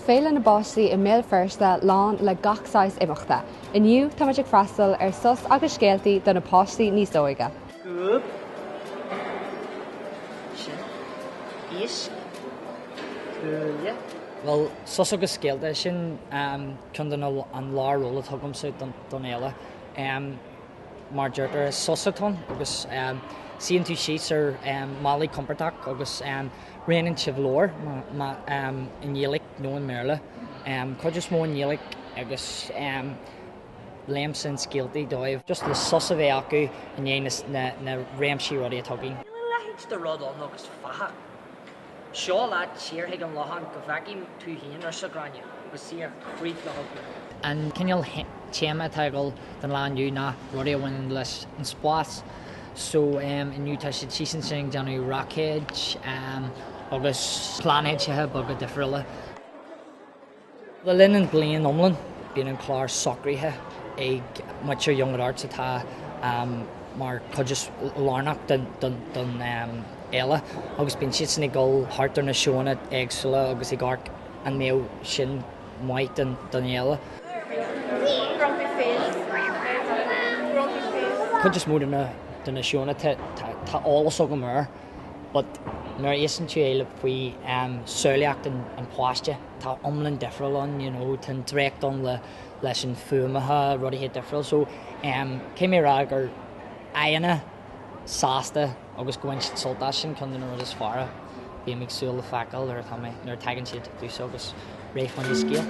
Féile na bPáistí i mBéal Feirste lán le gach saghas imeachta. Inniu táimid ag freastal ar Sos agus Scéaltaí do na páistí níos óige. Scuab. Sin. Iasc. Cuaille. Bhuel, Sos agus Scéalta, sin ceann de na, an lár-ról atá agamsa don fhéile. Mar deirtear, is sos atá ann agus suíonn tú síos ar málaí compordach agus roghnaíonn sibh leabhar i nGaeilge nó i mBéarla. Cuid is mó i nGaeilge agus léimse an scéaltaí dóibh just le sos a bheith acu i ndiaidh na réimsí rudaí atá againn. Níl a leithéid de rud ann agus fathach. Seo leat siar chuig an lochán go bhfeicfidh tú féin, arsa Gráinne, agus í ar crith le heagla. An cineál téama atá ag dul don lá inniu ná rudaí a bhaineann leis an spás. So inniu tá siad síos ansin ag déanamh roicéid agus pláinéidithe beaga difriúla. Le linn an bliain iomlán, bíonn an clár socraithe ag muintir Young at Arts atá mar chuid lárnach den fhéile agus bíonn siadsan ag dul thart ar na seóanna éagsúla agus ag amharc an mbeadh sin maith don fhéile. Cuid is mó de na seóanna tá eolas agam air but nuair a éisteann tú é faoi samhlaíocht an pháiste, tá iomlán difriúil ann, you know, tá an draíocht ann le, leis an fuaimeacha, rudaí difriúil. So, em, caithfidh mé a rá gur aghaidheanna sásta agus go bhfaigheann siad sult as sin ceann de na rudaí is fearr a bhím ag súil le feiceáil nuair atá mé, nuair a tagann siad domhsa agus réidh fá choinne scéal.